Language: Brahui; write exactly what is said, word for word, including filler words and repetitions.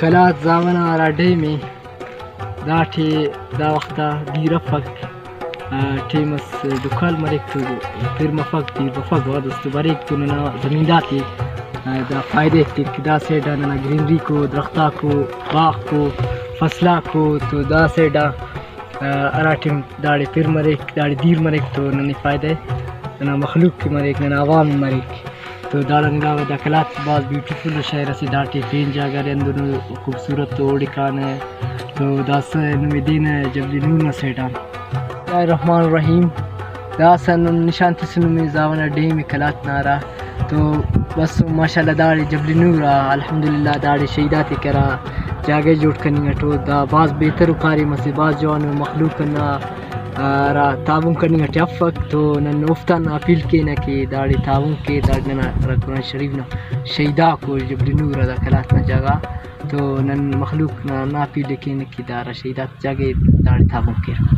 قلات زامن آ ہرا ڈیم ءِ، داٹی دا وخت آ دیر افک، آ، ٹیم اس ڈکال مریک تو پِر مفک، دیر مفک، وہد اس تو بریک تو ننا زمیندار تے، آ، دا فائدہ ایتک۔ دا سائیڈ آ ننا گرینری کو، درختاکو، باغ کو، فصلاکو، تو دا سائیڈ آ، آ، ہرا ٹائم داڑے پِر مریک، داڑے دیر مریک تو ننے فائدہ ءِ، ننا مخلوق کہ مریک، ننا عوام مریک۔ تو داڑان علاوہ دا قلات بھاز بیوٹیفل شہر اسے، داٹی پین جاگہ ارے، ہندنو خوبصورت تو اوڑے کانہ۔ تو داسہ نمے دینہ جبل نور نا سائیڈ آن۔ بسم اللہ الرحمن الرحیم۔ داسہ نم نشان تسن نمے زامن آ ڈیم ءِ قلات نا ہرا۔ تو بس ماشاءاللہ داڑے جبل نور آ الحمدللہ داڑے شہید آتے کرا جاگہ جوڑ کننگ اٹ او۔ دا بھاز بہتر و کاریم اسے، بھاز جوانو مخلوق نا ہرا تعاون کننگ اٹی افک، تو نن اوفتان اپیل کینہ کہ داڑے تعاون کے، داڑے ننا ہرا قرآن شریف نا شہیداک او جبل نور آ دا قلات نا جاگہ، تو نن مخلوق نا ہندا اپیل ءِ کینہ کہ دا ہرا شہیداک جاگہ ءِ داڑے تعاون کیر۔